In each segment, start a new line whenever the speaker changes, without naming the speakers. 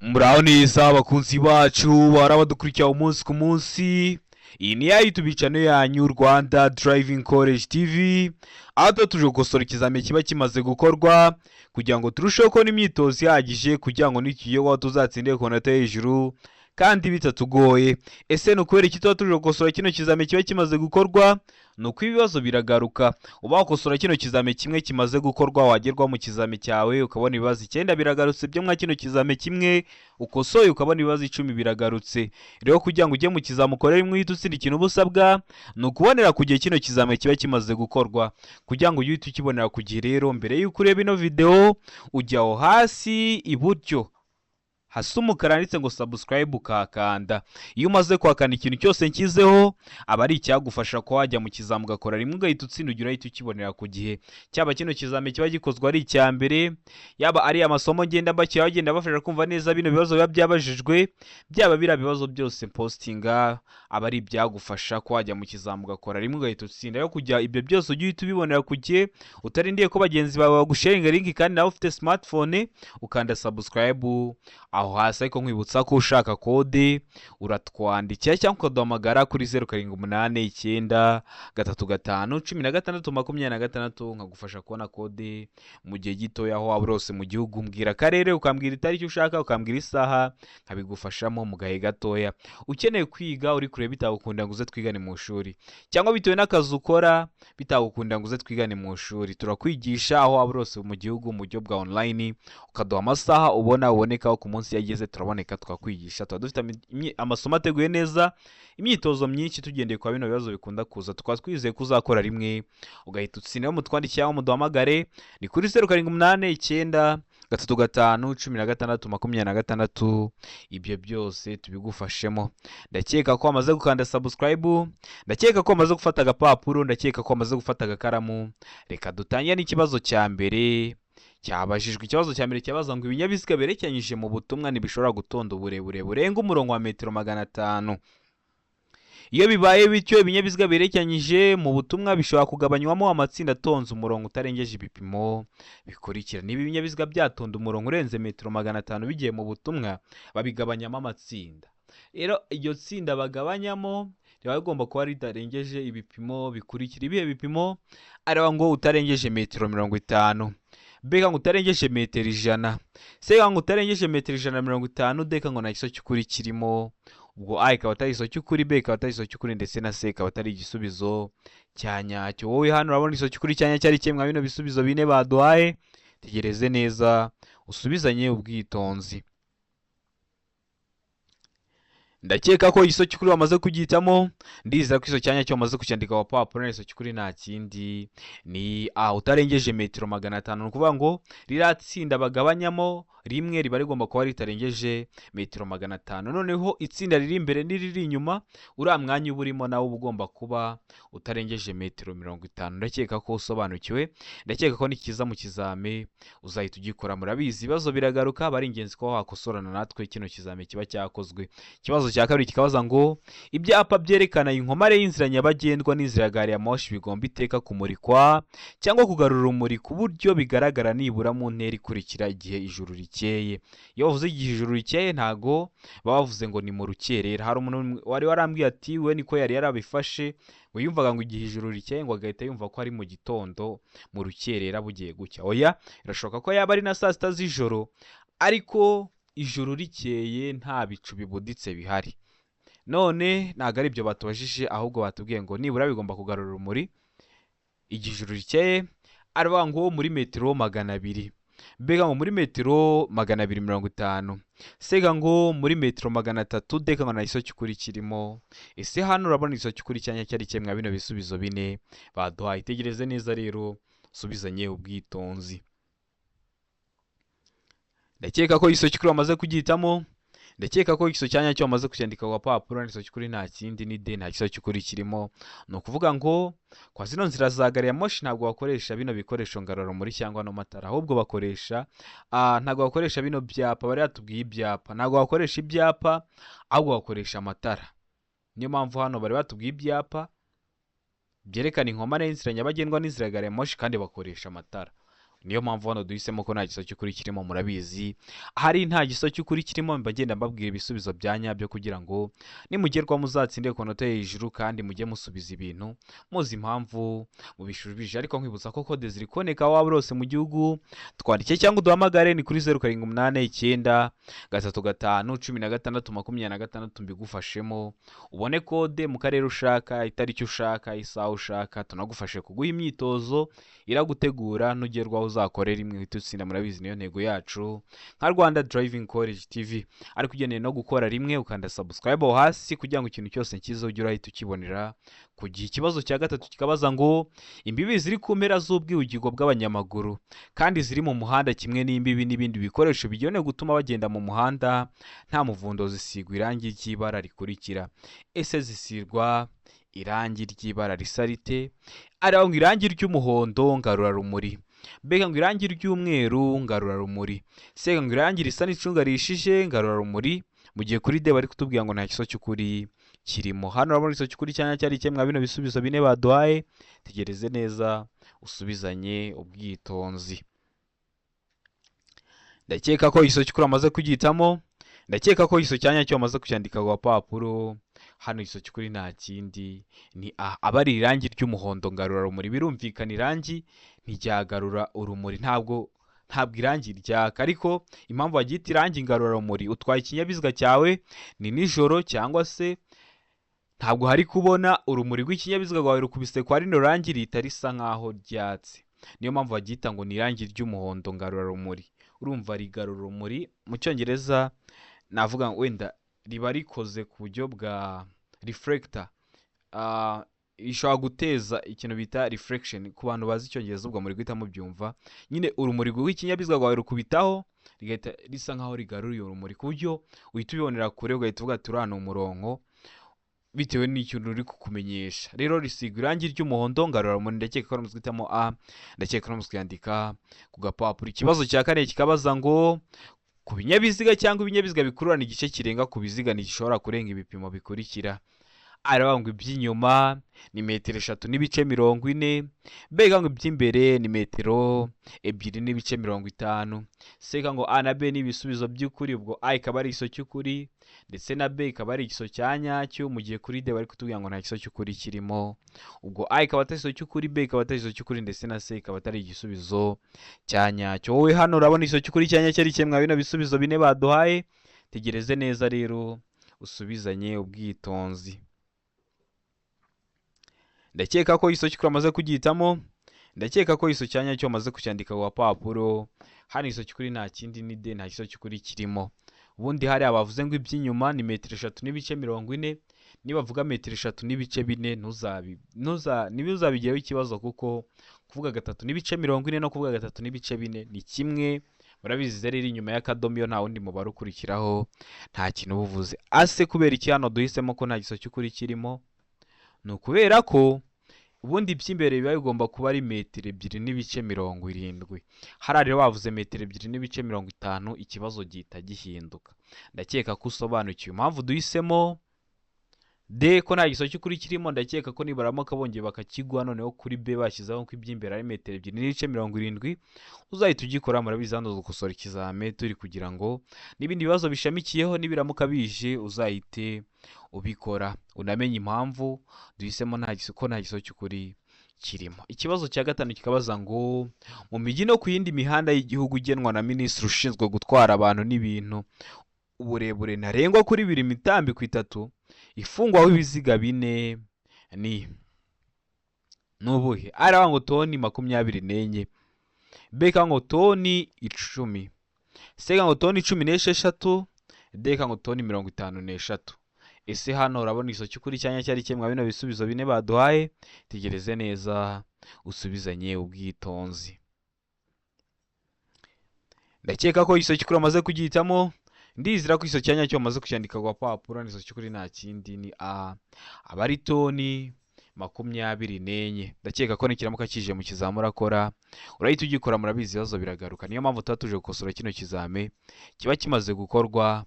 Muraho neza abakunzi bacu bahora badukurikira umunsi ku munsi. Iyi ni ya YouTube channel yanyu, Rwanda Driving College TV, aho tuba tuje gukosora ikizamini kiba kimaze gukorwa kugira ngo turusheho kubona imyitozo ihagije, kugira ngo nitugerwaho tuzatsinde ku manota yo hejuru kandi bitatugoye. Ese ni ukubera iki tuba tuje gukosora kino kizamini kiba kimaze gukorwa? Ni uko ibibazo biragaruka. Uba wakosora kino kizami kimwe kimaze gukorwa, wagerwa mu kizami cyawe ukabona ibibazo 9 biragarutse byo mwa kino kizami kimwe ukosoye, ukabona ibibazo 10 biragarutse. Rero kugira ngo ujye mu kizami ukore rimwe uhite utsinda, ikintu uba usabwa ni ukubonera ku gihe kino kizami kiba kimaze gukorwa. Kugira ngo ujye uhite ukibonera ku gihe rero, mbere y'uko ureba ino video, ujya aho hasi iburyo hasa umukara handitse ngo "subscribe", ukahakanda. Iyo umaze kuhakanda, ikintu cyose nshyizeho aba ari icyagufasha kuba wajya mu kizami ugakora rimwe ugahita utsinda, ugira uhita ukibonera ku gihe. Cyaba kino kizami kiba gikozwe ari icya mbere, yaba ari amasomo ngenda mbashyiraho agenda abafasha kumva neza bino bibazo biba byabajijwe, byaba biriya bibazo byose postinga, aba ari ibyagufasha kuba wajya mu kizami ugakora rimwe ugahita utsinda. Rero kujya ibyo byose ujye uhita ubibonera ku gihe utarindiye ko bagenzi bawe bagusharinga link kandi nawe ufite smartphone, ukanda subscribe aho hasi. Ariko nkwibutsa ko ushaka code uratwandikira cyangwa ukaduhamagara kuri 0789351626, nkagufasha kubona code mu gihe gitoya aho waba uri hose mu gihugu. Mbwira akarere, ukambwira itariki ushaka, ukambwira isaha, nkabigufashamo mu gahe gatoya. Ukeneye kwiga, uri kureba bitagukunda ngo uze twigane mu ishuri, cyangwa bitewe n'akazi ukora bitagukunda ngo uze twigane mu ishuri, turakwigisha aho waba uri hose mu gihugu mu buryo bwa online. Ukaduha amasaha ubona ubonekaho ku munsi, yageze turaboneka tukakwigisha. Tuba dufite amasomo ateguye neza, imyitozo myinshi tugendeye kwa bino bibazo bikunda kuza. Tukaba twizeye ko uzakora rimwe ugahita utsinda. Mutwandikire cyangwa muduhamagare, ni kuri 0789351626. Ibyo byose tubigufashemo. Ndakeka ko wamaze gukanda subscribe, ndakeka ko wamaze gufata agapapuro, ndakeka ko wamaze gufata agakaramu. Reka dutangire n'ikibazo cya mbere cyabajijwe. Ikibazo cya mbere cyabaza ngo: "Ibinyabiziga berekeranyije mu butumwa ntibishobora gutonda uburebure burenga umurongo wa metero 500. Iyo bibaye bityo, ibinyabiziga berekeranyije mu butumwa bishobora kugabanywamo amatsinda atonze umurongo utarengeje ibipimo bikurikira." Niba ibinyabiziga byatonda umurongo urenze metero 500 bigiye mu butumwa, babigabanyamo amatsinda. Rero iryo tsinda bagabanyamo riba rigomba kuba ritarengeje ibipimo bikurikira. Ibihe bipimo? Areba ngo utarengeje metero 50, B ngo utarengeje metero 100, C ngo utarengeje metero 150, D ngo nta gisubizo cy'ukuri kirimo. Ubwo A ikaba atari igisubizo cy'ukuri, B ikaba atari igisubizo cy'ukuri, ndetse na C ikaba atari igisubizo cya nyacyo. Wowe hano urabona igisubizo cy'ukuri cya nyacyo ari kimwe bino bisubizo bine baduhaye? Tegereze neza, usubizanye ubwitonzi. Ndakeka ko igisubizo cy'ukuri wamaze kugihitamo. Ndizera ko igisubizo cya nyacyo wamaze kucyandika ku papuro. Igisubizo cy'ukuri nta kindi, ni A, utarengeje metero 500. Ni ukuvuga ngo ririya tsinda bagabanyamo rimwe riba rigomba kuba ritarengeje metero 500. Noneho itsinda riri imbere n'iriri inyuma, uriya mwanya uba urimo nawo uba ugomba kuba utarengeje metero 50. Ndakeka ko usobanukiwe, ndakeka ko nikiza mu kizami uzahita ugikora. Murabizi, ibibazo biragaruka, aba ari ingenzi kuba wakosorana natwe kino kizami kiba cyakozwe. Ikibazo cya kabiri kikabaza ngo: "Ibyapa byerekana inkomane y'inzira nyabagendwa n'inzira ya gari ya moshi bigomba iteka kumurikwa cyangwa kugarura urumuri ku buryo bigaragara nibura mu ntera ikurikira igihe ijuru rikeye." Iyo bavuze igihe ijuru rikeye, ntago baba bavuze ngo ni mu rukerera. Hari umuntu wari warambwiye ati we niko yari yarabifashe, ngo yumvaga ngo igihe ijuru rikeye, ngo agahita yumva ko ari mu gitondo mu rukerera bugiye gucya. Oya, birashoboka ko yaba ari na saa 6 z'ijoro, ariko ijuru rikeye nta bicu bibuditse bihari. None ntabwo ari ibyo batubajije, ahubwo batubwiye ngo nibura bigomba kugarura urumuri igihe ijuru rikeye. Aravuga ngo muri metero 200, B ngo muri metero 250, C ngo muri metero 300, D ngo nta gisubizo cy'ukuri kirimo. Ese hano urabona igisubizo cy'ukuri cyanya cyari kimwe bino bisubizo bine baduhaye? Itegereze neza rero, usubizanye ubwitonzi. Ndakeka ko igisubizo cy'ukuri wamaze kugihitamo, ndakeka ko igisubizo cya nyacyo wamaze kucyandika ku gapapuro. Igisubizo cy'ukuri nta kindi, ni D, nta gisubizo cy'ukuri kirimo. Ni ukuvuga ngo kwa zino nzira za gari ya moshi ntabwo bakoresha bino bikoresho ngarurarumuri cyangwa no matara, ahubwo bakoresha ntabwo bakoresha bino byapa. Bari batubwiye ibyapa, ntabwo bakoresha ibyapa, ahubwo bakoresha amatara. Niyo mpamvu hano bari batubwiye ibyapa byerekana inkomane y'inzira nyabagendwa n'inzira ya gari ya moshi kandi bakoresha amatara. Niyo mpamvu hano duhisemo ko nta giso cy'ukuri kirimo. Murabizi, ahari nta giso cy'ukuri kirimo mba ngenda mbabwira ibisubizo bya nyabyo kugira ngo nimugerwa muzatsinde ku manota hejuru, kandi mujye musubiza ibintu muzi impamvu mubishubije. Ariko nkwibutsa ko kode ziri kuboneka waba uri hose mu gihugu. Twandike cyangwa uduhamagare, ni kuri 0789 35 16 26, mbigufashemo ubone kode mu karere ushaka, itariki ushaka, isaha ushaka. Tunagufashe kuguha imyitozo iragutegura, nugerwaho uzakorera imwe uhite utsinda. Murabizi, niyo ntego yacu nka Rwanda Driving College TV. Ariko ugeneye no gukora rimwe, ukanda subscribe aho hasi kugira ngo ikintu cyose nkiza ujye urahita ukibonera ku gihe. Ikibazo cya gatatu kikabaza ngo imbibi ziri ku mpera z'ubwihugiko bw'abanyamaguru kandi ziri mu muhanda, kimwe n'imbibi n'ibindi bikoresho bigenewe gutuma bagenda mu muhanda nta muvundo, zisigwa irangi ry'ibara rikurikira. Ese zisirwa irangi ry'ibara risa rite? Ariho ngo irangi ry'umuhondo ngarurarumuri, mbega ngo irangi ry'umweru ngarurarumuri, sega ngo irangi risa n'icunga rihishije ngarurarumuri, mu gihe kuri D bari kutubwira ngo nta giso cy'ukuri kirimo. Hano urabona igiso cy'ukuri cyanya cyari kimwe bino bisubizo bine baduhaye. Tegereze neza usubizanye ubwitonzi. Ndakeka ko igiso cy'ukuri amaze kugihitamo, ndakeka ko igiso cyanya cyo bamaze kucyandika ku gapapuro. Hano igiso cy'ukuri nta kindi ni A, aba ari irangi ry'umuhondo ngarurarumuri. Birumvikana, irangi ntiryagarura urumuri, ntabwo irangi ryaka. Ariko impamvu baryita irangi ngarurarumuri, utwaye ikinyabiziga cyawe ni nijoro cyangwa se ntabwo hari kubona, urumuri rw'ikinyabiziga rwawe rukubise kwa rino rangi rihita risa nkaho ryatse. Niyo mpamvu baryita ngo ni irangi ry'umuhondo ngarurarumuri. Urumva rigarura urumuri, mu Cyongereza navuga wenda riba rikoze ku buryo bwa reflector, ishobora guteza ikintu bita reflection. Ku bantu bazi Icyongereza ubwo muri guhita mubyumva nyine, urumuri rw'ikinyabiziga rwawe rukubitaho rigahita risa nkaho rigaruye urumuri, ku buryo uhita ubibonera kure, ugahita uvuga ati uriya ni umurongo, bitewe n'ikintu ruri kukumenyesha. Rero risigwa irangi ry'umuhondo ngarurarumuri. Ndakeka ko ari guhitamo A, ndakeka ko ari kuyandika ku gapapuro. Ikibazo cya kane kikabaza ngo ku binyabiziga cyangwa ibinyabiziga bikururana, igice kirenga ku biziga ntigishobora kurenga ibipimo bikurikira. Aravuga ngo iby'inyuma ni metero 3.40, mbega ngo iby'imbere ni metero 2.50. Seka ngo A na B ni ibisubizo by'ukuri, ubwo A ikaba ari igiso cy'ukuri ndetse na B ikaba ari igiso cya nyacyo, mu gihe kuri D bari kutubwira ngo nta giso cy'ukuri kirimo. Ubwo A ikaba atari igiso cy'ukuri, B ikaba atari igiso cy'ukuri, ndetse na C ikaba atari igisubizo cya nyacyo. Wowe hano urabona igiso cy'ukuri cya nyacyo ari kimwe bino bisubizo bine baduhaye? Tegereze neza rero usubizanye ubwitonzi. Ndakeka ko igiso cy'ukuri amaze kugihitamo, ndakeka ko igiso cya nyacyo bamaze kucyandika ku gapapuro. Hano igiso cy'ukuri nta kindi ni D, nta giso cy'ukuri kirimo. Ubundi hariya bavuze ngo iby'inyuma ni metero 3.40, nibavuga metero 3.4 ntibizabigireho ikibazo, kuko kuvuga 3.40 no kuvuga 3.4 ni kimwe. Murabizi, zeru iri inyuma y'akadomo iyo nta wundi mubare ukurikiraho nta kintu uba uvuze. Ase kubera iki hano duhisemo ko nta giso cy'ukuri kirimo? Ni ukubera ko ubundi iby'imbere biba bigomba kuba ari metero 2.70. Hariya rero bavuze metero 2.50, ikibazo gihita gihinduka. Ndakeka ko usobanukiwe impamvu duhisemo D, ko nta giso cy'ukuri kirimo. Ndakeka ko nibaramuka bongeye bakakiguha noneho kuri B bashyizeho ko iby'imbere ari metero 2.70, uzahita ugikora. Murabizi, hano dukosora ikizame turi kugira ngo n'ibindi bibazo bishamikiyeho nibiramuka bije uzahite ubikora, unamenye impamvu duhisemo nta giso, ko nta giso cy'ukuri kirimo. Ikibazo cya gatanu kikabaza ngo mu mijyi no ku yindi mihanda y'igihugu igenwa na minisitiri ushinzwe gutwara abantu n'ibintu, uburebure ntarengwa kuri buri mitambiko itatu ifungwaho ibiziga bine ni ubuhe? A ngo toni 24, B ngo toni 10, C ngo toni 16, D ngo toni 53. Ese hano urabona igiso cy'ukuri cyanya cyari kimwe bino bisubizo bine baduhaye? Tegereze neza usubizanye ubwitonzi. Ndakeka ko igiso cy'ukuri amaze kugihitamo, ndizera ko igiso cya nyacyo bamaze kucyandika ku gapapuro. Igiso cy'ukuri nta kindi ni A, aba ari toni 24. Ndakeka ko nikiramuka kije mu kizami urakora, urahita ugikora. Murabizi, ibibazo biragaruka, niyo mpamvu tuba tuje gukosora kino kizame kiba kimaze gukorwa.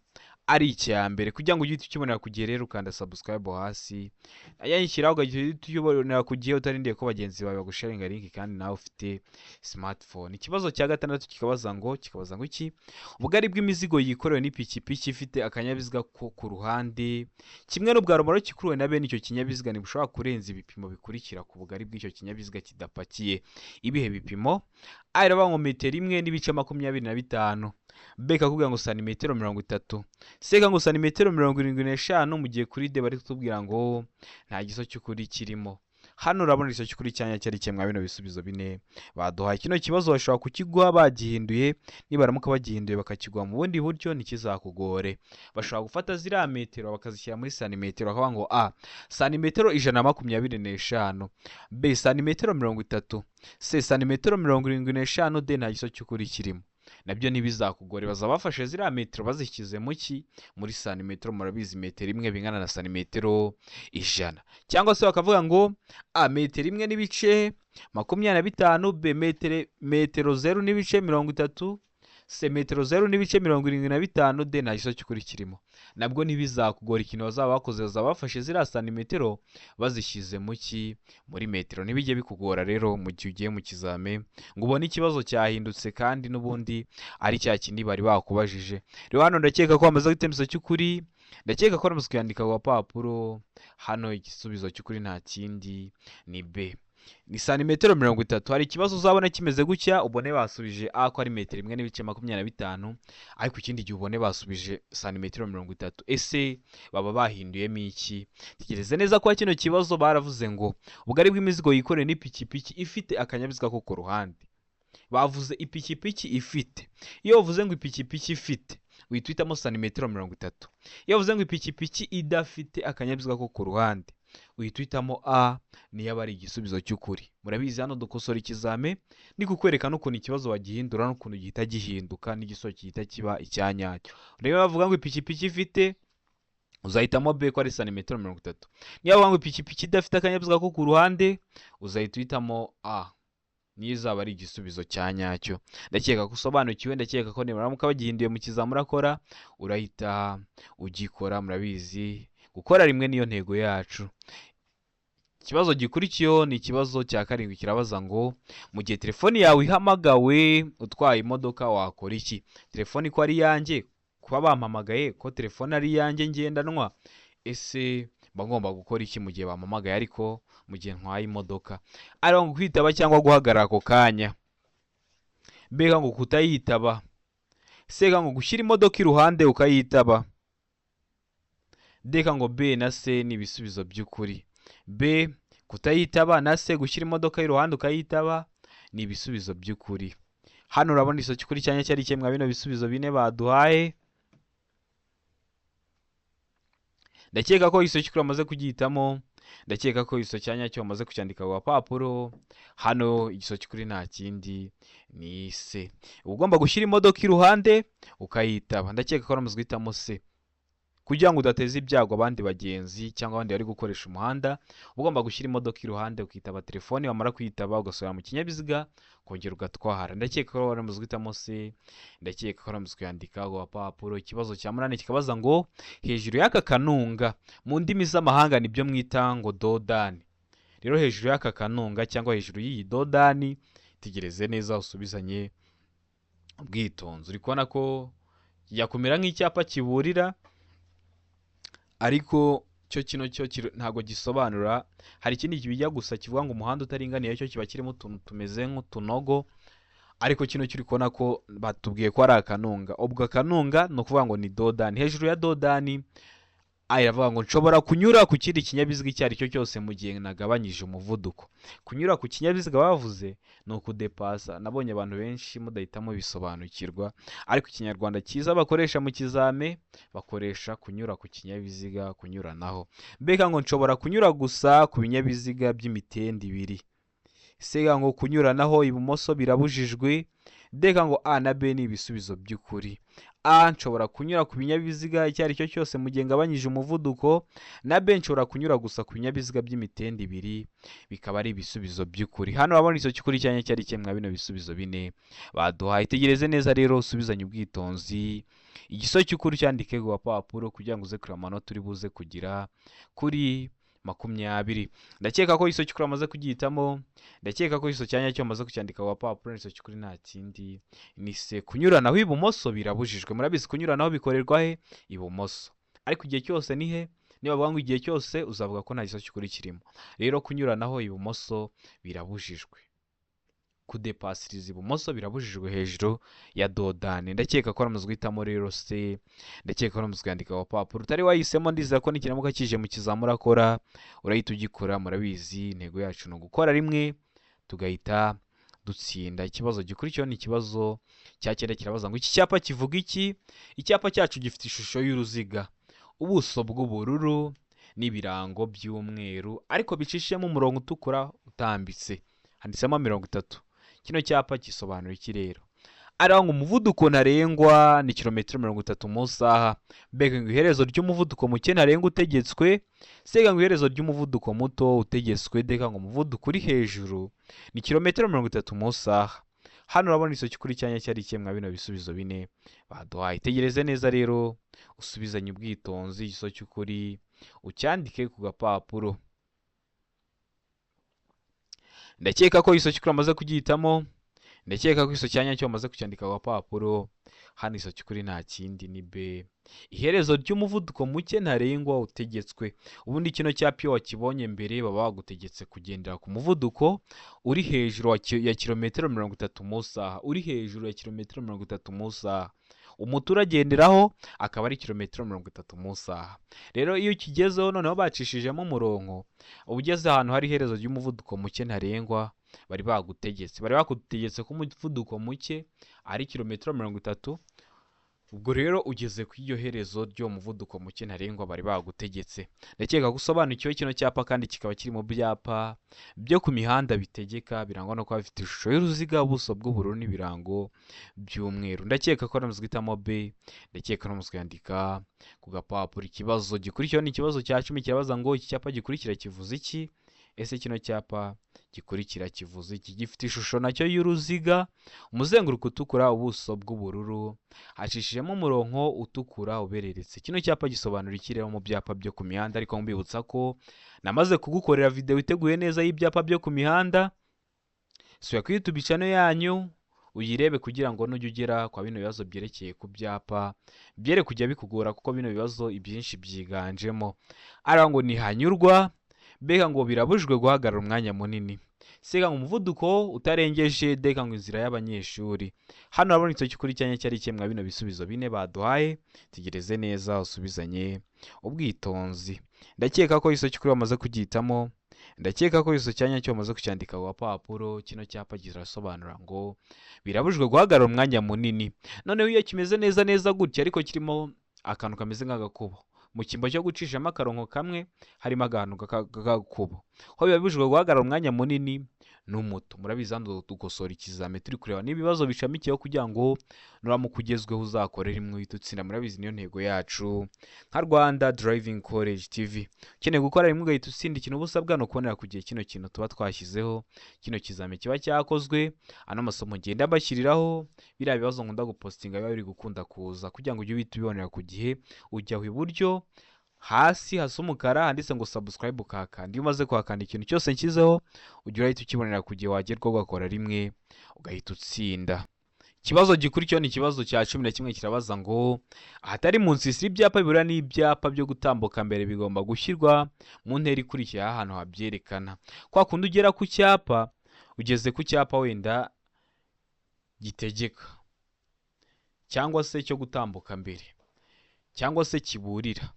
Ari icya mbere kugira ngo ujye ukibonera ku gihe rero, ukanda subscribe hasi, yayishyiraho ugahita ukibonera ku gihe utarindiye ko bagenzi bawe bagusharinga link kandi nawe ufite smartphone. Ikibazo cya gatandatu kikabaza ngo iki? Ubugari bw'imizigo yikorewe n'ipikipiki ifite akanyabiziga ko ku ruhande kimwe n'ubwa romoroki ikuruwe na bene icyo kinyabiziga ntibushobora kurenza ibipimo bikurikira ku bugari bw'icyo kinyabiziga kidapakiye. Ibihe bipimo? A iravuga ngo metero 1.25, B ikakubwira ngo santimetero 30, C ngo santimetero 75, mu gihe kuri D bari kutubwira ngo nta giso cy'ukuri kirimo. Hano urabona igiso cy'ukuri cyanya cyari kimwe bino bisubizo bine baduhaye. Kino kibazo bashobora kukiguha bagihinduye. Nibaramuka bagihinduye bakakiguha mu bundi buryo, ntikizakugore. Bashobora gufata ziriya metero bakazishyira muri santimetero, bakavuga ngo A santimetero 125, B santimetero 30, C santimetero 75, D nta giso cy'ukuri kirimo. Nabyo ntibizakugore, bazaba bafashe ziriya metero bazishyize mu ki? Muri santimetero. Murabizi, metero imwe bingana na santimetero 100. Cyangwa se bakavuga ngo A metero 1.25, B metero 0.30, C metero 0.75, D nta giso cy'ukuri kirimo. Nabwo ntibizakugora. Ikintu bazaba bakoze, bazaba bafashe ziriya santimetero bazishyize mu ki? Muri metero. Ntibijye bikugora rero mu gihe ugiye mu kizame ngo ubone ikibazo cyahindutse kandi n'ubundi ari cya kindi bari bakubajije. Rero hano ndakeka ko bamaze guhitamo igisubizo cy'ukuri, ndakeka ko bamaze kuyandika ku gapapuro. Hano igisubizo cy'ukuri nta kindi ni B, ni santimetero 30. Hari ikibazo uzabona kimeze gutya, ubone basubije A ko ari metero 1.25, ariko ikindi gihe ubone basubije santimetero 30. Ese baba bahinduyemo iki? Tegereze neza ko kino kibazo baravuze ngo ubugari bw'imizigo yikorewe n'ipikipiki ifite akanyabiziga ko ku ruhande. Bavuze ipikipiki ifite. Iyo bavuze ngo ipikipiki ifite, uhita uhitamo santimetero 30. Iyo bavuze ngo ipikipiki idafite akanyabiziga ko ku ruhande, uhita uhitamo A, niyo aba ari igisubizo cy'ukuri. Murabizi, hano dukosora ikizame ni kukwereka n'ukuntu ikibazo wagihindura n'ukuntu gihita gihinduka n'igisubizo gihita kiba icyanyacyo. Rero bavuga ngo ipikipiki ifite, uzahitamo B ko ari santimetero 30. Niyo bavuga ngo ipikipiki idafite akanyabiziga ko ku ruhande, uzahita uhitamo A, niyo izaba ari igisubizo cya nyacyo. Ndakeka ko usobanukiwe, ndakeka ko nibaramuka bagihinduye mu kizami urakora, urahita ugikora. Murabizi, gukora rimwe niyo ntego yacu. Ikibazo gikurikiyeho ni ikibazo cya karindwi, kirabaza ngo mu gihe telefoni yawe ihamagawe utwaye imodoka wakora iki? Telefoni ko ari iyanjye, kuba bampamagaye ko telefone ari iyanjye ngendanwa, ese mba ngomba gukora iki mu gihe bampamagaye ariko mu gihe ntwaye imodoka? Ari ngo kwitaba cyangwa guhagarara ako kanya, mbega ngo kutayitaba, sega ngo gushyira imodoka iruhande ukayitaba, deka ngo B na C ni ibisubizo by'ukuri. B kutayitaba na C gushyira imodoka iruhande ukayitaba ni ibisubizo by'ukuri. Hano urabona igisubizo cy'ukuri cyanya cyari kimwe bino bisubizo bine baduhaye. Ndakeka ko igisubizo cy'ukuri bamaze kugihitamo, ndakeka ko igisubizo cya nyacyo bamaze kucyandika ku gapapuro. Hano igisubizo cy'ukuri nta kindi ni C. Uba ugomba gushyira imodoka iruhande ukayitaba. Ndakeka ko bamaze guhitamo C. Kugira ngo udateza ibyago abandi bagenzi cyangwa abandi bari gukoresha umuhanda, uba ugomba gushyira imodoka iruhande ukitaba telefone, wamara kuyitaba ugasubira mu kinyabiziga ukongera ugatwara. Ndakeka ko bamaze guhitamo C, ndakeka ko bamaze kuyandika ku gapapuro. Ikibazo cya munani kikabaza ngo hejuru y'aka kanunga, mu ndimi z'amahanga nibyo mwita ngo dodani. Rero hejuru y'aka kanunga cyangwa hejuru y'iyi dodani, tegereze neza usubizanye ubwitonzi. Uri kubona ko yakumera nk'icyapa kiburira, ariko cyo kino cyo ntabwo gisobanura. Hari ikindi kijya gusa kivuga ngo umuhanda utaringaniye, cyo kiba kirimo utuntu tumeze nk'utunogo, ariko kino kiri kubona ko batubwiye ko ari akanunga. Ubwo akanunga ni ukuvuga ngo ni dodani. Hejuru ya dodani, A iravuga ngo nshobora kunyura ku kindi kinyabiziga icyo ari cyo cyose mu gihe nagabanyije umuvuduko. Kunyura ku kinyabiziga bavuze ni ukudepasa. Nabonye abantu benshi mudahita mubisobanukirwa, ariko ikinyarwanda cyiza bakoresha mu kizame bakoresha kunyura ku kinyabiziga, kunyuranaho. Mbega ngo nshobora kunyura gusa ku binyabiziga by'imitende ibiri. Sega ngo kunyuranaho ibumoso birabujijwe. Deka ngo A na B ni ibisubizo by'ukuri. A nshobora kunyura ku binyabiziga icyo ari cyo cyose mu gihe ngabanyije umuvuduko, na B nshobora kunyura gusa ku binyabiziga by'imitende ibiri, bikaba ari ibisubizo by'ukuri. Hano urabona icyo cy'ukuri cyanya cyari kimwe bino bisubizo bine baduhaye. Itegereze neza rero usubizanye ubwitonzi. Igiso cy'ukuri cyandike ku gapapuro kugira ngo uze kureba amanota uri buze kugira kuri 20. Ndakeka ko igiso cy'ukuri wamaze kugihitamo, ndakeka ko igiso cya nyacyo wamaze kucyandika ku gapapuro. Igiso cy'ukuri nta kindi ni se. Kunyuranaho ibumoso birabujijwe. Murabizi, kunyuranaho bikorerwa he? Ibumoso. Ariko igihe cyose ni he? Niba bavuga ngo igihe cyose, uzavuga ko nta giso cy'ukuri kirimo. Rero kunyuranaho ibumoso birabujijwe, kudepasiriza ibumoso birabujijwe hejuru ya dodani. Ndakeka ko waramaze guhitamo rero se, ndakeka ko waramaze kuyandika ku gapapuro. Utari wahisemo, ndizera ko nikiramuka kije mu kizamura akora urahita ugikora. Murabizi, intego yacu ni ugukora rimwe tugahita dutsinda. Ikibazo gikurikiyeho ni ikibazo cya 9, kirabaza ngo iki cyapa kivuga iki? Icyapa cyacu gifite ishusho y'uruziga, ubuso bw'ubururu n'ibirango by'umweru ariko bicishijemo umurongo utukura utambitse, handitsemo 30. Kino cyapa gisobanura iki rero? Ariho ngo umuvuduko ntarengwa ni kilometero 30 mu isaha. Mbega ngo iherezo ry'umuvuduko muke ntarengwa utegetswe, sega ngo iherezo ry'umuvuduko muto utegetswe, deka ngo umuvuduko uri hejuru ni kilometero 30 mu isaha. Hano urabona igiso cy'ukuri cyanya cyari ikemwa bino bisubizo bine baduhaye. Itegereze neza rero, usubizanye ubwitonzi igiso cy'ukuri ucyandike ku gapapuro. Ndakeka ko igiso cy'ukuri wamaze kugihitamo, ndakeka ko igiso cya nyacyo wamaze kucyandika ku gapapuro. Hano igiso cy'ukuri nta kindi ni B, iherezo ry'umuvuduko muke ntarengwa utegetswe. Ubundi kino cyapa iyo wakibonye mbere baba bagutegetse kugendera ku muvuduko uri hejuru ya kilometero 30 mu isaha, uri hejuru ya kilometero 30 mu isaha. Umuturage agenderaho akaba ari kilometero 30 mu isaha. Rero iyo ukigezeho noneho bacishijemo umurongo, uba ugeze ahantu hari iherezo ry'umuvuduko muke ntarengwa bari bagutegetse. Bari bagutegetse ko umuvuduko muke ari kilometero 30. Ubwo rero ugeze ku iryo herezo ry'uwo muvuduko muke ntarengwa bari bagutegetse. Ndakeka ko usobanukiwe kino cyapa, kandi kikaba kiri mu byapa byo ku mihanda bitegeka, birangwa no kuba bifite ishusho y'uruziga, ubuso bw'ubururu n'ibirango by'umweru. Ndakeka ko waramaze guhitamo B, ndakeka ko waramaze kuyandika ku gapapuro. Ikibazo gikurikiyeho ni ikibazo cya 10, kirabaza ngo iki cyapa gikurikira kivuze iki? Ese kino cyapa gikurikira kivuze iki? Gifite ishusho nacyo y'uruziga, umuzenguruko utukura, ubuso bw'ubururu, hacishijemo umurongo utukura ubereretse. Kino cyapa gisobanura iki rero mu byapa byo ku mihanda? Ariko mbibutsa ko namaze kugukorera video iteguye neza y'ibyapa byo ku mihanda. Sura kuri YouTube channel yanyu uyirebe kugira ngo nujya ugera kwa bino bibazo byerekeye ku byapa byere kujya bikugora, kuko bino bibazo ibyinshi byiganjemo ari ngo ntihanyurwa, mbega ngo birabujijwe guhagarara umwanya munini, sega ngo umuvuduko utarengeje, deka ngo inzira y'abanyeshuri. Hano urabona icyo cy'ukuri cyanya cyari ikemwa bino bisubizo bine baduhaye. Tegereze neza usubizanye ubwitonzi. Ndakeka ko igiso cy'ukuri wamaze kugihitamo, ndakeka ko igiso cyanya cyo wamaze kucyandika ku gapapuro. Kino cyapa kirasobanura ngo birabujijwe guhagarara umwanya munini. Noneho iyo kimeze neza neza gutya ariko kirimo akantu kameze nk'agakubo, mu cyimbo cyo gucishamo akarongo kamwe harimo akantu k'agakubo, ho biba bibujijwe guhagarara umwanya munini n'umuto. Murabizi, hano dukosora ikizami turi kureba n'ibibazo bishamikiyeho kugira ngo nuramuka ugezweho uzakore rimwe uhite utsinda. Murabizi, niyo ntego yacu nka Rwanda Driving College TV. Ukeneye gukora rimwe ugahita utsinda, ikintu uba usabwa ni ukubonera ku gihe kino kintu tuba twashyizeho, kino kizami kiba cyakozwe, ano masomo ngenda mbashyiriraho, biriya bibazo nkunda gupostinga biba biri gukunda kuza, kugira ngo ujye uhita ubibonera ku gihe. Ujya aho iburyo hasi hasa umukara handitse ngo subscribe, ukahakanda. Iyo umaze kuhakanda, ikintu cyose nshyizeho ujya urahita ukibonera ku gihe, wagerwaho ugakora rimwe ugahita utsinda. Ikibazo gikurikiyeho ni ikibazo cya 11, kirabaza ngo ahatari mu nsisiro ibyapa bibura n'ibyapa byo gutambuka mbere bigomba gushyirwa mu ntera ikurikiye ahantu habyerekana. Kwa kundi ugera ku cyapa, ugeze ku cyapa wenda gitegeka cyangwa se cyo gutambuka mbere cyangwa se kiburira,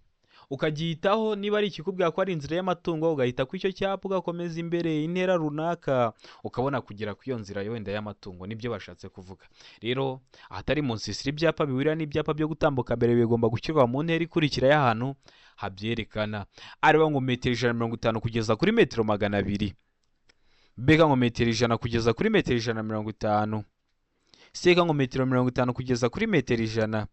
ukagihitaho. Niba ari ikikubwira ko ari inzira y'amatungo, ugahita ku icyo cyapa ugakomeza imbere intera runaka, ukabona kugera ku iyo nzira wenda y'amatungo. Nibyo bashatse kuvuga rero. Ahatari mu nsisiro ibyapa bihurira n'ibyapa byo gutambuka mbere bigomba gushyirwa mu ntera ikurikira y'ahantu habyerekana. Aribo ngo metero 150 kugeza kuri metero 200, mbega ngo metero 100 kugeza kuri metero 150, seka ngo metero 50 kugeza kuri metero 100,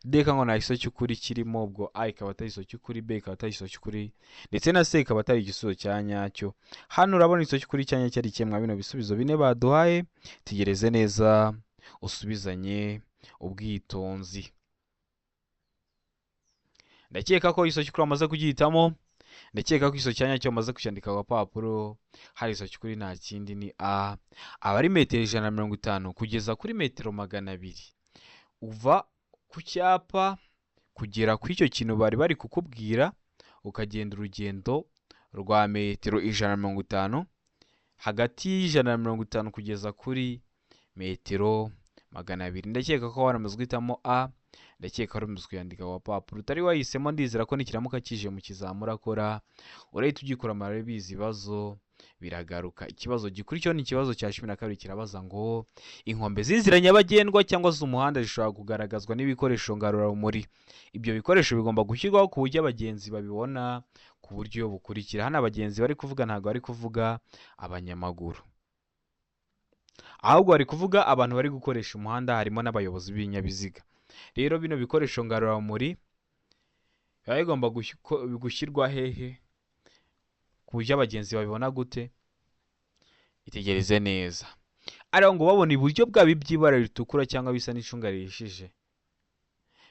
deka ngo nta giso cy'ukuri kirimo. Ubwo A ikaba atari igiso cy'ukuri, B ikaba atari igiso cy'ukuri, ndetse na C ikaba atari igisubizo cya nyacyo. Hano urabona igiso cy'ukuri cya nyacyo ari kimwe bino bisubizo bine baduhaye. Tegereze neza usubizanye ubwitonzi. Ndakeka ko isoki kuri wamaze kugihitamo, ndakeka ko isoki cyanya cyo wamaze kucyandika ku gapapuro. Hari isoki kuri nta kindi ni A, aba ari metero 150 kugeza kuri metero 200. Uva ku cyapa kugera ku icyo kintu bari bari kukubwira, ukagenda urugendo rwa metero 150, hagati y'150 kugeza kuri metero 200. Ndakeka ko waramaze guhitamo A, ndakeka waramaze kuyandika ku gapapuro. Utari wahisemo, ndizera ko nikiramuka kije mu kizamura akora urahita ugikora. Murabizi, ibibazo biragaruka. Ikibazo gikurikiyeho ni ikibazo cya 12, kirabaza ngo inkombe z'inzira nyabagendwa cyangwa z'umuhanda zishobora kugaragazwa n'ibikoresho ngarurarumuri. Ibyo bikoresho bigomba gushyirwaho ku buryo abagenzi babibona ku buryo bukurikira. Hano abagenzi bari kuvuga ntabwo bari kuvuga abanyamaguru, ahubwo bari kuvuga abantu bari gukoresha umuhanda, harimo n'abayobozi b'ibinyabiziga. Rero bino bikoresho ngarurarumuri biba bigomba gushyirwa hehe ku buryo abagenzi babibona gute? Itegereze neza. Ariko ngo babona iburyo bwabo iby'ibara ritukura cyangwa bisa n'icunga rihishije,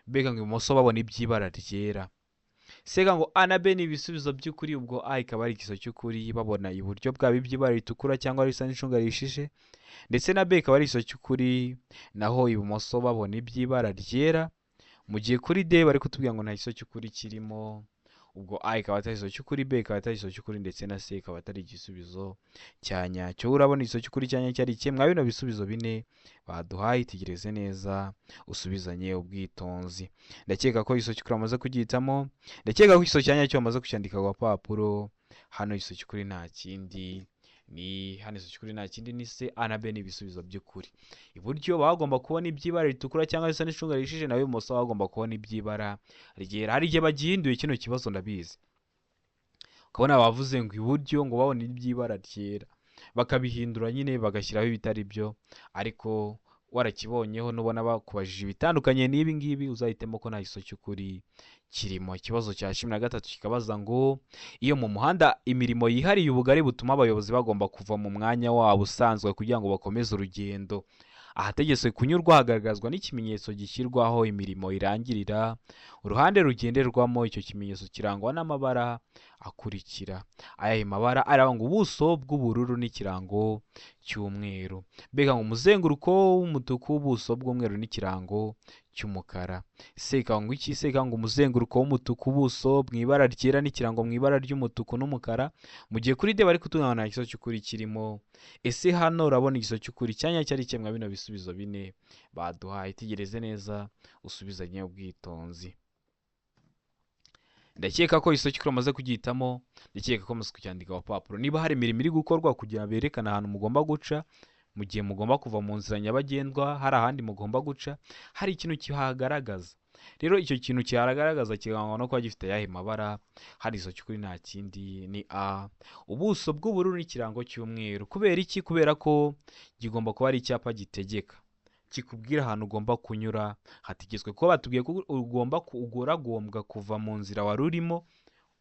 mbega ngo ibumoso babona iby'ibara ryera. Sega ngo A na B ni ibisubizo by'ukuri, ubwo A ikaba ari igisubizo cy'ukuri, babona iburyo bwabo iby'ibara ritukura cyangwa risa n'icunga rihishije, ndetse na B ikaba ari igisubizo cy'ukuri, naho ibumoso babona iby'ibara ryera. Mu gihe kuri D bari kutubwira ngo nta gisubizo cy'ukuri kirimo, ubwo A ikaba atari igisubizo cy'ukuri, B ikaba atari igisubizo cy'ukuri, ndetse na C ikaba atari igisubizo cya nyacyo. Urabona igisubizo cy'ukuri cya nyacyo ari ikihe mwa bino bisubizo bine baduhaye? Itegereze neza, usubizanye ubwitonzi. Ndakeka ko igisubizo cy'ukuri wamaze kugihitamo, ndakeka ko igisubizo cya nyacyo wamaze kucyandika ku gapapuro. Hano igisubizo cy'ukuri nta kindi ni, hano igisubizo cy'ukuri nta kindi ni C. A na B ni ibisubizo by'ukuri. Iburyo baba bagomba kubona iby'ibara ritukura cyangwa risa n'icunga rihishije, nawe ibumoso baba bagomba kubona iby'ibara ryera. Hari igihe bagihinduye kino kibazo, ndabizi, ukabona bavuze ngo iburyo ngo babone iby'ibara ryera, bakabihindura nyine bagashyiraho ibitari byo. Ariko warakibonyeho, nubona bakubajije ibitandukanye n'ibi ngibi, uzahitemo ko nta gisubizo cy'ukuri kirimo. Ikibazo cya 13 kikabaza ngo iyo mu muhanda imirimo yihariye ubugari butuma abayobozi bagomba kuva mu mwanya wabo usanzwe kugira ngo bakomeze urugendo, ahategetswe kunyurwa hagaragazwa n'ikimenyetso gishyirwaho imirimo irangirira. Uruhande rugenderwamo icyo kimenyetso kirangwa n'amabara akurikira. Ayahe mabara? Aranga ubuso bw'ubururu n'ikirango cy'umweru, mbega ngo umuzenguruko w'umutuku, ubuso bw'umweru n'ikirango cy'umukara. Seka ngo iki? Seka ngo umuzenguruko w'umutuku, ubuso mu ibara ryera n'ikirango mu ibara ry'umutuku n'umukara. Mu gihe kuri D bari kutubwira nta gisubizo cy'ukuri kirimo. Ese hano urabona igisubizo cy'ukuri cyanya cyari kimwe bino bisubizo bine baduhaye? Itegereze neza, usubizanye ubwitonzi. Ndakeka ko igisubizo cy'ukuri wamaze kugihitamo, ndakeka ko mumaze kucyandika ku gapapuro. Niba hari imirimo iri gukorwa kugira ngo berekane ahantu mugomba guca mu gihe mugomba kuva mu nzira nyabagendwa, hari ahandi mugomba guca, hari ikintu kihagaragaza. Rero icyo kintu kihagaragaza kirangwa no kuba gifite ayahe mabara? Hari igisubizo cy'ukuri nta kindi ni A, ubuso bw'ubururu n'ikirango cy'umweru. Kubera iki? Kubera ko kigomba kuba ari icyapa gitegeka, kikubwira ahantu ugomba kunyura hategetswe, kuko batubwiye ko ugomba uragombwa kuva mu nzira wari urimo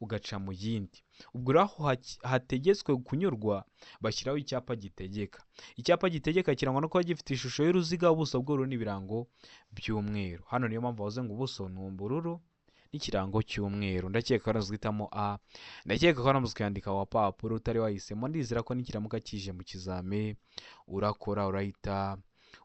ugaca mu yindi. Ubwo rero aho hategetswe kunyurwa bashyiraho icyapa gitegeka. Icyapa gitegeka kirangwa no kuba gifite ishusho y'uruziga, ubuso bw'ubururu n'ibirango by'umweru. Hano niyo mpamvu bavuze ngo ubuso ni ubururu n'ikirango cy'umweru. Ndakeka ko hitamo A, ndakeka ko waramaze kuyandika wa papuro. Utari wahisemo, ndizera ko nikiramuka kije mu kizame urakora, urahita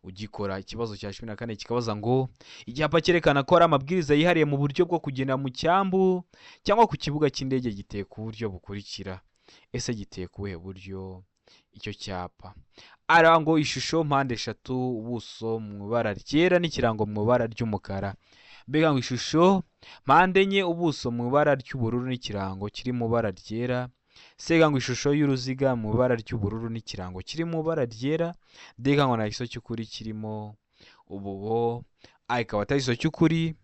ugikora. Ikibazo cya 14 kikabaza ngo icyapa cyerekana ko hari amabwiriza yihariye mu buryo bwo kugenda mu cyambu cyangwa ku kibuga cy'indege giteye ku buryo bukurikira. Ese giteye ku buhe buryo icyo cyapa? Ngo ishusho mpande eshatu, ubuso mu ibara ryera n'ikirango mu ibara ry'umukara, mbega ngo ishusho mpande enye, ubuso mu ibara ry'ubururu n'ikirango kiri mu ibara ryera. Sega ngo ishusho y'uruziga mu ibara ry'ubururu n'ikirango kiri mu ibara ryera. Dega ngo nta gisubizo cy'ukuri kirimo. Ubu A ikaba atari igisubizo cy'ukuri,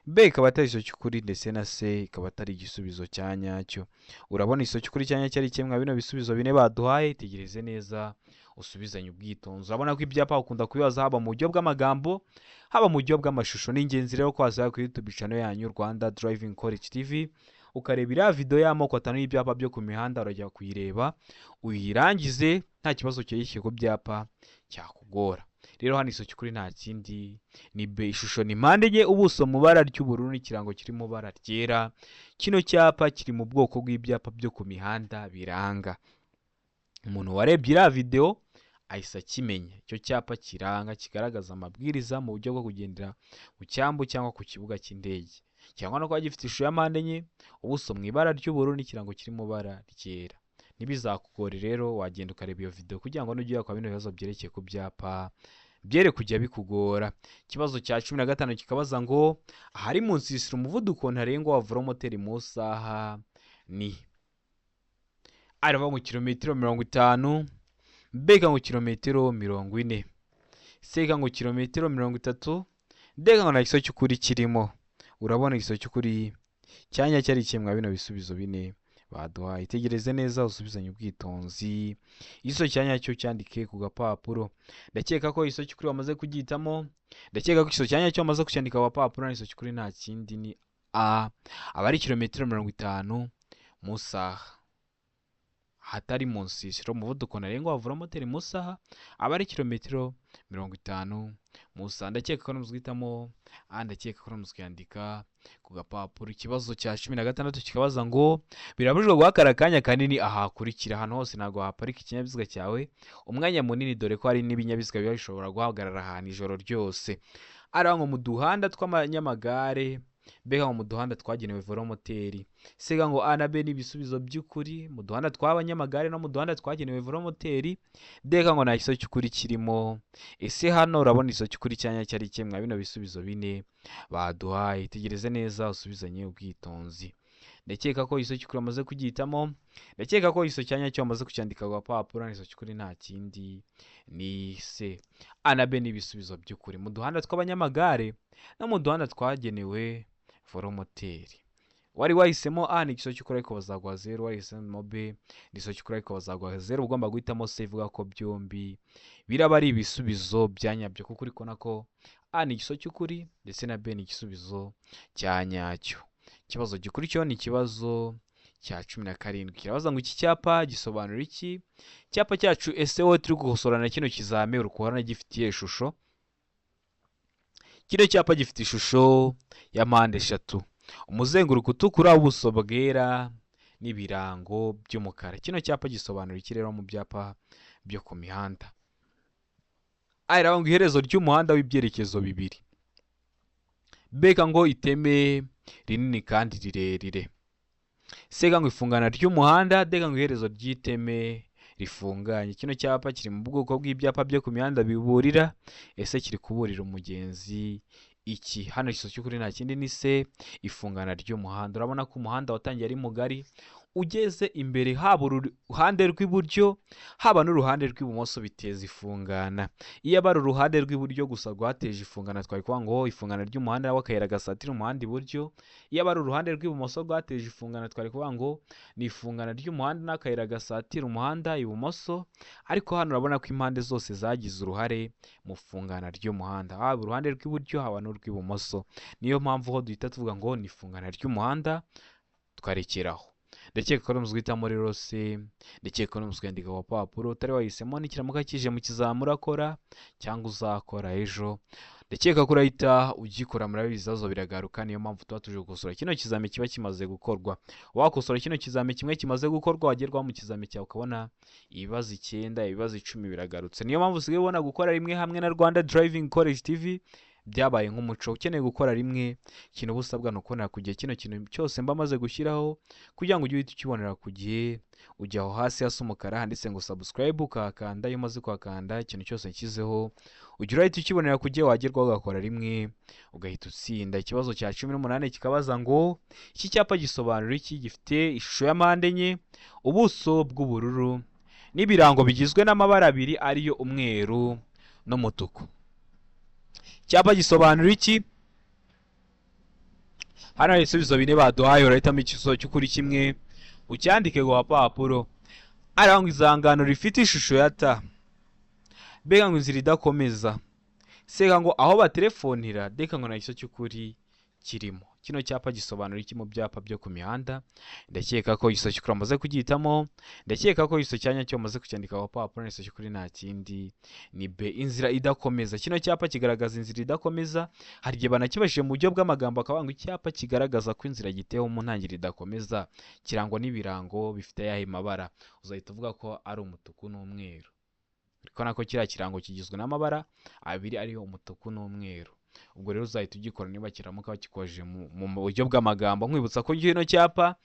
B ikaba atari igisubizo cy'ukuri, ndetse na C ikaba atari igisubizo cya nyacyo. Urabona igisubizo cy'ukuri cya nyacyo ari kimwe bino bisubizo bine baduhaye? Tegereze neza, usubizanye ubwitonzi. Urabona ko ibyapa ukunda kubibaza haba mu buryo bw'amagambo, haba mu buryo bw'amashusho. Ni ingenzi rero ko wasanga kuri YouTube channel yanyu Rwanda Driving College TV, ukareba iriya video y'amoko atanu y'ibyapa byo ku mihanda. Urajya kuyireba uyirangize, nta kibazo cyerekeye ku byapa cyakugora. Rero hano isoki kuri nta kindi ni B. Ishusho ni mpande enye, ubuso mu bara ry'ubururu n'ikirango kiri mu bara ryera. Kino cyapa kiri mu bwoko bw'ibyapa byo ku mihanda biranga. Umuntu warebye iriya videwo ahise akimenya. Icyo cyapa kiranga, kigaragaza amabwiriza mu buryo bwo kugendera ku cyambu cyangwa ku kibuga cy'indege, cyangwa no kuba gifite ishusho ya mpande enye, ubuso mu ibara ry'ubururu n'ikirango kiri mu ibara ryera. Ntibizakugore rero, wagenda ukareba iyo videwo kugira ngo nujya kwa bino bibazo byerekeye ku byapa byere kujya bikugora. Ikibazo cya 15 kikabaza ngo ahari mu nsisiro umuvuduko ntarengwa wa velomoteri mu isaha ni arava ngo kilometero 50, B ngo kilometero 40, C ngo kilometero 30, D ngo nta gisubizo cy'ukuri kirimo. Urabona igisubizo cy'ukuri cyanya cyari kimwe bino bisubizo bine baduhaye. Itegereze neza, usubizanye ubwitonzi. Igisubizo cya nyacyo cyandike ku gapapuro. Ndakeka ko igisubizo cy'ukuri wamaze kugihitamo. Ndakeka ko igisubizo cya nyacyo wamaze kucyandika ku gapapuro. Igisubizo cy'ukuri nta kindi ni A, aba ari kilometero 50 mu isaha. Hatari mu nsisiro umuvuduko ntarengwa wa velomoteri mu isaha aba ari kilometero 50 mu isaha. Ndakeka ko namaze guhitamo A, ndakeka ko namaze kuyandika ku gapapuro. Ikibazo cya 16 kikabaza ngo birabujijwe guhagarara akanya kanini ahakurikira. Ahantu hose ntabwo waparika ikinyabiziga cyawe umwanya munini, dore ko hari n'ibinyabiziga biba bishobora guhagarara ahantu ijoro ryose. Ari ngo mu duhanda tw'abanyamagare, mbega ngo mu duhanda twagenewe velomoteri. Sega ngo A na B ni ibisubizo by'ukuri mu duhanda tw'abanyamagare no mu duhanda twagenewe velomoteri. Deka ngo nta gisubizo cy'ukuri kirimo. Ese hano urabona igisubizo cy'ukuri cyanya cyari kimwe bino bisubizo bine baduhaye? Itegereze neza, usubizanye ubwitonzi. Ndakeka ko igisubizo cy'ukuri wamaze kugihitamo. Ndakeka ko igisubizo cya nyacyo wamaze kucyandika ku gapapuro. Igisubizo cy'ukuri nta kindi ni C. A na B ni ibisubizo by'ukuri mu duhanda tw'abanyamagare no mu duhanda twagenewe velomoteri. Wari wahisemo A ni igisubizo cy'ukuri ariko bazaguha 0, wahisemo B ni igisubizo cy'ukuri ariko bazaguha 0. Ugomba guhitamo C ivuga ko byombi biraba ari ibisubizo bya nyabyo, kuko uri kubona ko A ni igisubizo cy'ukuri ndetse na B ni igisubizo cya nyacyo. Ikibazo gikurikiyeho ni ikibazo cya 17, kirabaza ngo iki cyapa gisobanura iki? Icyapa cyacu, ese wowe turi gukosorana kino kizame uri kubona gifitiye ishusho? Kino cyapa gifite ishusho ya mpande eshatu, umuzenguruko utukura, ubuso bwera n'ibirango by'umukara. Kino cyapa gisobanura iki rero mu byapa byo ku mihanda? A iravuga ngo iherezo ry'umuhanda w'ibyerekezo bibiri, B ngo iteme rinini kandi rirerire, C ngo ifungana ry'umuhanda, D ngo iherezo ry'iteme rifunganye. Kino cyapa kiri mu bwoko bw'ibyapa byo ku mihanda biburira. Ese kiri kuburira umugenzi iki? Hano igisubizo cy'ukuri nta kindi ni C, ifungana ry'umuhanda. Urabona ko umuhanda watangiye ari mugari, ugeze imbere haba uruhande rw'iburyo haba n'uruhande rw'ibumoso biteza ifungana. Iyo aba ari uruhande rw'iburyo gusa rwateje ifungana, twari kuvuga ngo ifungana ry'umuhanda w'akayira gasatira umuhanda iburyo. Iyo aba ari uruhande rw'ibumoso rwateje ifungana, twari kuvuga ngo ni ifungana ry'umuhanda n'akayira gasatira umuhanda ibumoso. Ariko hano urabona ko impande zose zagize uruhare mu fungana ry'umuhanda, haba uruhande rw'iburyo haba n'urw'ibumoso. Niyo mpamvu ho duhita tuvuga ngo ni ifungana ry'umuhanda, tukarekeraho. Ndakeka ko ari guhitamo rero C. Ndakeka ko ari kwandika ku gapapuro. Utari wahisemo, nikiramuka kije mu kizamura akora cyangwa uzakora ejo, ndakeka ko urahita ugikora. Muri ibibazo biragaruka, niyo mpamvu tuba tuje gukosora kino kizami kiba kimaze gukorwa. Wakosora kino kizami kimwe kimaze gukorwa, wagerwaho mu kizami cyawe ukabona ibibazo 9, ibibazo 10 biragarutse. Niyo mpamvu usigaye ubona gukora rimwe hamwe na Rwanda Driving College TV byabaye nk'umuco. Ukeneye gukora rimwe, ikintu uba usabwa ni ukubonera ku gihe kino kintu cyose mba maze gushyiraho, kugira ngo ujye uhita ukibonera ku gihe. Ujya aho hasi hasa umukara handitse ngo subscribe, ukahakanda. Iyo umaze kuhakanda, ikintu cyose nshyizeho ujya urahita ukibonera ku gihe. Wagerwaho ugakora rimwe, ugahita utsinda. Ikibazo cya 18 kikabaza ngo iki cyapa gisobanura iki? Gifite ishusho ya mpande enye, ubuso bw'ubururu n'ibirango bigizwe n'amabara abiri ariyo umweru n'umutuku. Icyapa gisobanura iki? Hano hari ibisubizo bine baduhaye, urahitamo igisubizo cy'ukuri kimwe ucyandike ku gapapuro. Arangwa izangano rifite ishusho ya T, mbega ngo inzira idakomeza, seka ngo aho batelefonera, deka ngo nta gisubizo cy'ukuri kirimo. Kino cyapa gisobanura iki mu byapa byo ku mihanda? Ndakeka ko igisubizo cy'ukuri wamaze kugihitamo. Ndakeka ko igisubizo cya nyacyo wamaze kucyandika ku gapapuro. Igisubizo cy'ukuri nta kindi, ni B, inzira idakomeza. Kino cyapa kigaragaza inzira idakomeza. Hari igihe banakibajije mu buryo bw'amagambo, bakavuga ngo icyapa kigaragaza ko inzira gitewe mu ntangiriro idakomeza kirangwa n'ibirango bifite ayahe mabara? Uzahita uvuga ko ari umutuku n'umweru. Ariko nako kiriya kirango kigizwe n'amabara abiri, ariyo umutuku n'umweru. Ubwo rero uzahita ugikora niba kiramuka bakikoje mu buryo bw'amagambo. Nkwibutsa ko kino cyapa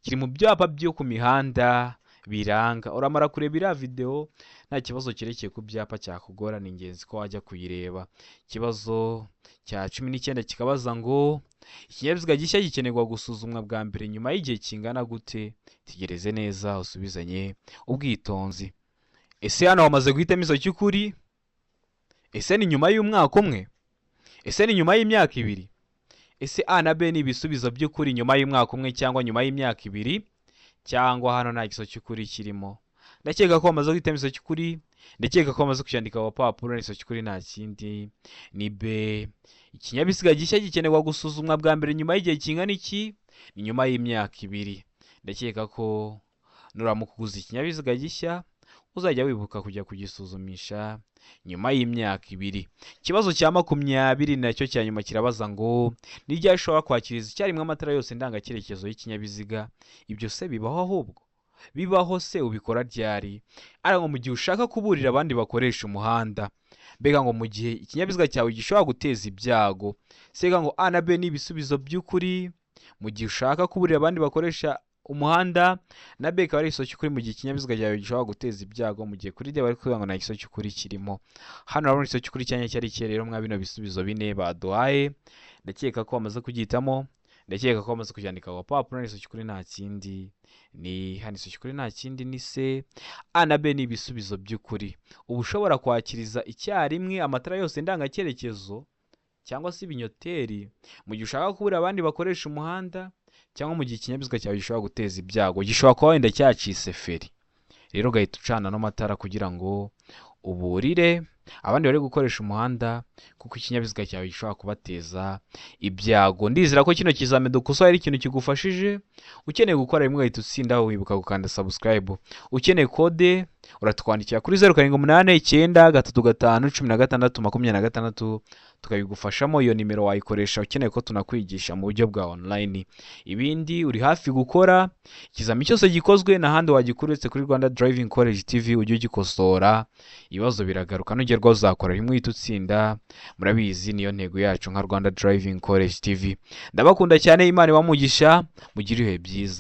kiri mu byapa byo ku mihanda biranga. Uramara kureba iriya videwo, nta kibazo cyerekeye ku byapa cyakugora, ni ingenzi ko wajya kuyireba. Ikibazo cya 19 kikabaza ngo ikinyabiziga gishya gikenerwa gusuzumwa bwa mbere nyuma y'igihe kingana gute? Tegereze neza, usubizanye ubwitonzi. Ese hano wamaze guhitamo izo cy'ukuri? Ese ni nyuma y'umwaka umwe? Ese ni nyuma y'imyaka 2? Ese A na B ni ibisubizo by'ukuri, nyuma y'umwaka umwe cyangwa nyuma y'imyaka 2, cyangwa hano nta gisubizo cy'ukuri kirimo? Ndakeka ko wamaze guhitamo igisubizo cy'ukuri. Ndakeka ko wamaze kucyandika ku gapapuro. Igisubizo cy'ukuri nta kindi, ni B. Ikinyabiziga gishya gikenerwa gusuzumwa bwa mbere nyuma y'igihe kingana iki? Ni nyuma y'imyaka 2. Ndakeka ko nuramuka uguze ikinyabiziga gishya, uzajya wibuka kujya kugisuzumisha nyuma y'imyaka 2. Ikibazo cya 20 nacyo cya nyuma kirabaza ngo ni ryari ushobora kwakiriza icyarimwe amatara yose ndangacyerekezo y'ikinyabiziga? Ibyo se bibaho? Ahubwo bibaho se ubikora ryari? Ariko mu gihe ushaka kuburira abandi bakoresha umuhanda, mbega ngo mu gihe ikinyabiziga cyawe gishobora guteza ibyago. Sega ngo A na B ni ibisubizo by'ukuri, mu gihe ushaka kuburira abandi bakoresha umuhanda, na B ikaba ari igisubizo cy'ukuri, mu gihe ikinyabiziga cyawe gishobora guteza ibyago, mu gihe kuri D bari kuvuga ngo nta gisubizo cy'ukuri kirimo. Hano urabona igisubizo cy'ukuri cyanya cyari ikihe rero mwa bino bisubizo bine baduhaye? Ndakeka ko wamaze kugihitamo. Ndakeka ko wamaze kucyandika ku gapapuro. Igisubizo cy'ukuri nta kindi, ni hano. Igisubizo cy'ukuri nta kindi, ni C. A na B ni ibisubizo by'ukuri. Uba ushobora kwakiriza icyarimwe amatara yose ndangacyerekezo cyangwa se ibinyoteri mu gihe ushaka kuburira abandi bakoresha umuhanda, cyangwa mu gihe ikinyabiziga cyawe gishobora guteza ibyago, gishobora kuba wenda cyacitse feri, rero ugahita ucana ano matara kugira ngo uburire abandi bari gukoresha umuhanda, kuko ikinyabiziga cyawe gishobora kubateza ibyago. Ndizera ko kino kizami dukosoye ari ikintu kigufashije. Ukeneye gukora rimwe ugahita utsinda, wibuka gukanda subscribe. Ukeneye kode, uratwandikira kuri 0789351626, tukabigufashamo. Iyo nimero wayikoresha ukeneye ko tunakwigisha mu buryo bwa online. Ibindi uri hafi gukora, ikizami cyose gikozwe n'ahandi wagikura uretse kuri Rwanda Driving College TV, ujye ugikosora. Ibibazo biragaruka, nugerwaho uzakora rimwe uhita utsinda. Murabizi, niyo ntego yacu nka Rwanda Driving College TV. Ndabakunda cyane, Imana ibamugisha, mugire ibihe byiza.